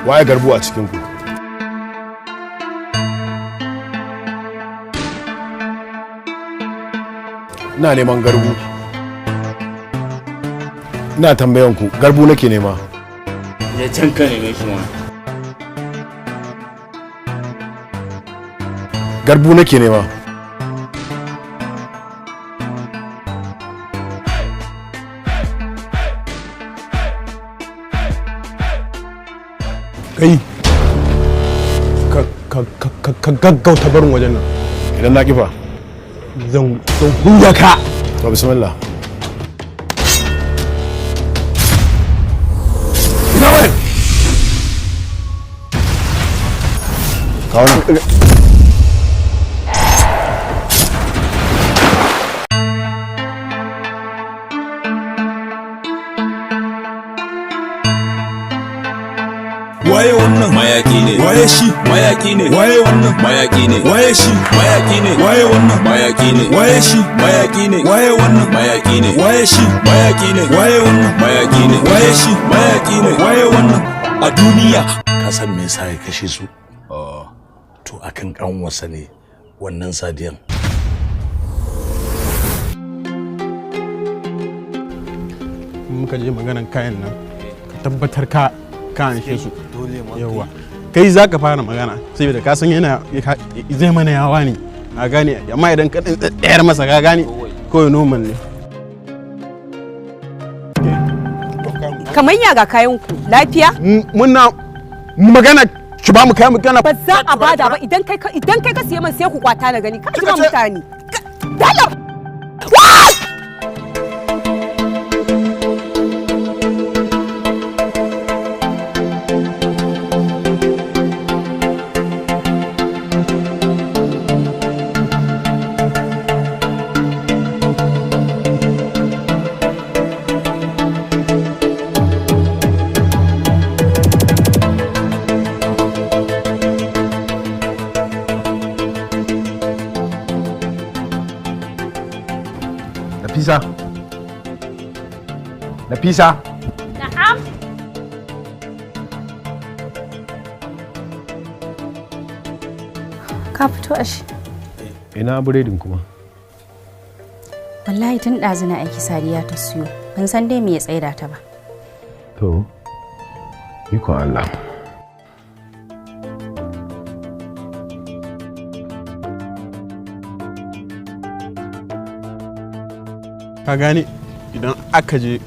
Waye Garbu a cikin ku? Ina neman Garbu. Ina tambayan ku, Garbu nake nema. Ya can ka neme shi ma. Garbu nake nema. Kai, ka gaggauta barin wajen nan. Idan na kifa zan huya ka. To bismillah. Ina wai? Kawo nan. Waye wannan? Mayaki ne. Waye shi? Mayaki ne. Waye wannan? Mayaki ne. Waye shi? Mayaki ne. Waye wannan? Mayaki ne. Waye shi? Mayaki ne. Waye wannan? Mayaki ne. Waye shi? Mayaki ne. Waye wannan? Mayaki ne. Waye shi? Mayaki ne. Waye wannan? A duniya Ka san me yasa ya kashe su? To akan kanwarsa ne wannan Sadiyan. Muka je maganan kayan nan, ka tabbatar ka anshe su. Yawa, kai za ka fara magana saboda ka san yana zai mana yawa ne a gane, amma idan ka ɗan tsayar masa, ka gane, kawai normal ne. Kamar ya ga kayan ku lafiya? Muna magana ki ba mu kayan mu kana. Ba za a bada ba. Idan kai ka siya man sai ku kwata na gani ka ji ma mutane. Dala! Nafisa. Nafisa. Na'am. Ka fito ashe. Ina biredin kuma? Wallahi tun ɗazu na aiki Sadiya ta siyo. Ban san dai me ya tsaida ta ba. To, ikon Allah. Ka gane, idan aka je